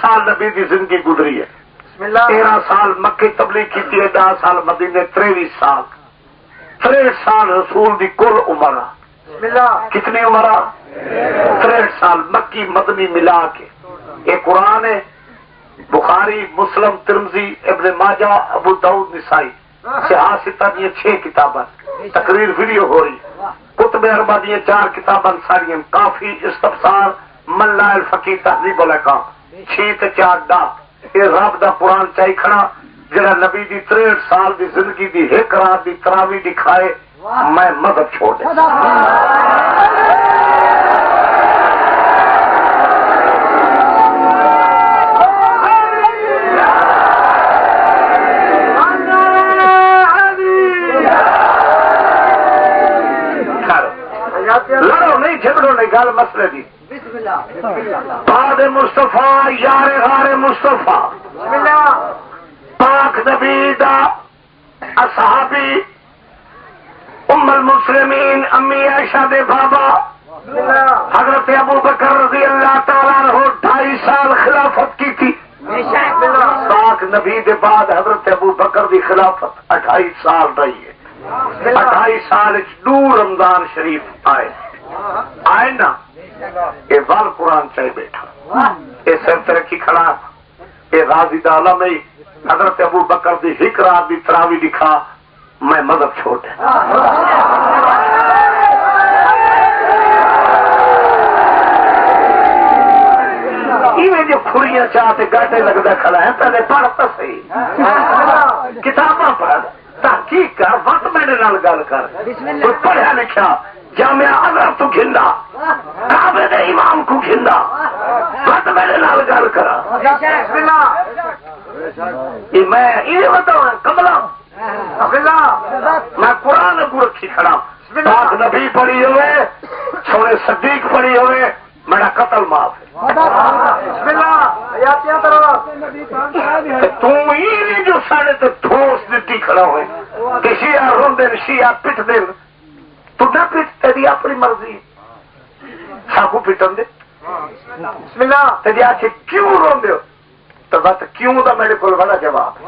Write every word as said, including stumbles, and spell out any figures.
سال نبی دی زندگی گزری ہے۔ بسم اللہ۔ تیرہ سال مکے تبلیغ کیتی ہے، دہ سال مدینے، تریوی سال، تریہٹھ سال رسول دی کل عمر آ۔ بسم اللہ۔ کتنی عمر آ؟ تریہٹھ سال، مکی مدنی ملا کے۔ یہ قرآن ہے، بخاری، مسلم، ترمذی، ابن ماجہ، ابو داؤد، نسائی، صحاح ستہ دیاں چھ کتاباں، تقریر ویڈیو ہو رہی، کتب اربعہ دیاں چار کتاباں ساڑیاں، کافی، استبصار، من لا الفقی، تہذیب الاحکام، چھی تے چار ڈاہ۔ اے رب دا قرآن چائی کھڑا، جڑا نبی دی تریہٹھ سال دی زندگی دی ہک رات دی تراویح دکھائے، میں مذہب چھوڑ دے۔ لڑو نہیں، جھگڑو نہیں، گل مسئلے دی۔ بسم اللہ۔ بسم اللہ۔ بعد مصطفیٰ، یار غار مصطفیٰ، بسم اللہ۔ پاک نبی دا اصحابی، ام المسلمین، امی عائشہ دے بابا، بسم اللہ۔ حضرت ابو بکر رضی اللہ تعالیٰ عنہ ڈھائی سال خلافت کیتی۔ بسم اللہ۔ پاک نبی دے بعد حضرت ابو بکر دی خلافت اڑھائی سال رہی ہے۔ بسم اللہ۔ اڑھائی سال وچ ڈو رمضان شریف آئے، آئے نا، اے ول قرآن چائی بیٹھا، اے سر تے رکھی کھڑا، اے غازی دا علم ہے۔ حضرت ابو بکر دی ہک رات دی تراویح دکھا، میں مذہب چھوڑ دے۔ ایویں جو کھڑیاں چا تے گاٹے لگدا کھڑا ہے، پہلے پڑھ تاں صحیح۔ کتاباں پڑھ، تحقیق کر، وت میرے نال گل کر۔ بسم اللہ۔ کوئی پڑھیا لکھیا، جامعہ ازہر تو گھندا، کعبے دے امام کو گھندا، وت میرے نال گل کرا۔ بسم اللہ۔ یہ میں یہ بتاؤں، کملا، بسم اللہ۔ میں قرآن اگوں رکھی کھڑا۔ بسم اللہ۔ پاک نبی پڑھی ہوئے، سونے صدیق پڑھی ہوئے، میرا قتل معاف ہے۔ بسم اللہ۔ حیاتیاں کرو۔ تے توں ہی نہیں جو ساڑے تے ٹھوس دتی کھڑا ہوئے۔ کہ شیعہ روندے نے، شیعہ پٹدے نے۔ تو نہ پٹ، تیری اپنی مرضی۔ ساکو پٹن دے۔ بسم اللہ۔ تے جے آکھے کیوں روندے ہو؟ تو بس کیوں دا میرے کول بڑا جواب ہے۔